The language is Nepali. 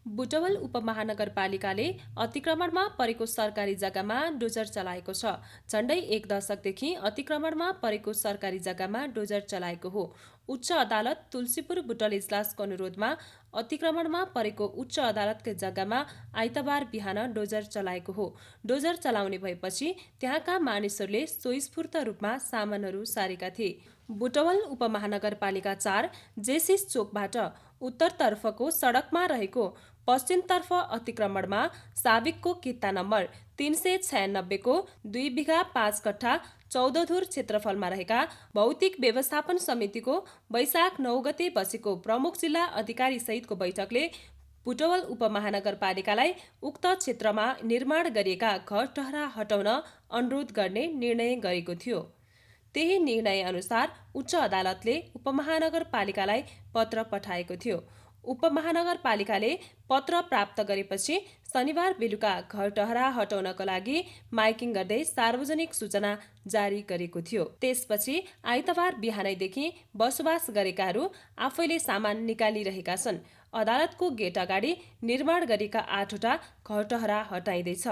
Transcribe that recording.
बुटवल उपमहानगरपालिकाले अतिक्रमणमा परेको सरकारी जग्गामा डोजर चलाएको छ। झण्डै 1 दशकदेखि अतिक्रमणमा परेको सरकारी जग्गामा डोजर चलाएको हो। उच्च अदालत तुलसीपुर बुटल इजलासको अनुरोधमा अतिक्रमणमा परेको उच्च अदालतकै जग्गामा आइतबार बिहान डोजर चलाएको हो। डोजर चलाउने भएपछि त्यहाँका मानिसहरूले स्वस्फूर्त रूपमा सामानहरू सारेका थिए। बुटवल उपमहानगरपालिका 4 जेसिस चोकबाट उत्तरतर्फको सडकमा रहेको पश्चिमतर्फ अतिक्रमणमा साविकको किता नम्बर 396 को 2 बिघा 5 कट्ठा 14 धुर क्षेत्रफलमा रहेका भौतिक व्यवस्थापन समितिको वैशाख 9 गते बसेको प्रमुख जिल्ला अधिकारी सहितको बैठकले बुटवल उपमहानगरपालिकालाई उक्त क्षेत्रमा निर्माण गरिएका घर टहरा हटाउन अनुरोध गर्ने निर्णय गरेको थियो। त्यही निर्णय अनुसार उच्च अदालतले उपमहानगरपालिकालाई पत्र पठाएको थियो। उपमहानगरपालिकाले पत्र प्राप्त गरेपछि शनिबार बेलुका घर टहरा हटाउनको लागि माइकिङ गर्दै सार्वजनिक सूचना जारी गरेको थियो। त्यसपछि आइतबार बिहानैदेखि बसोबास गरेकाहरू आफैले सामान निकालिरहेका छन्। अदालतको गेट अगाडि निर्माण गरेका 8वटा घर टहरा हटाइँदैछ।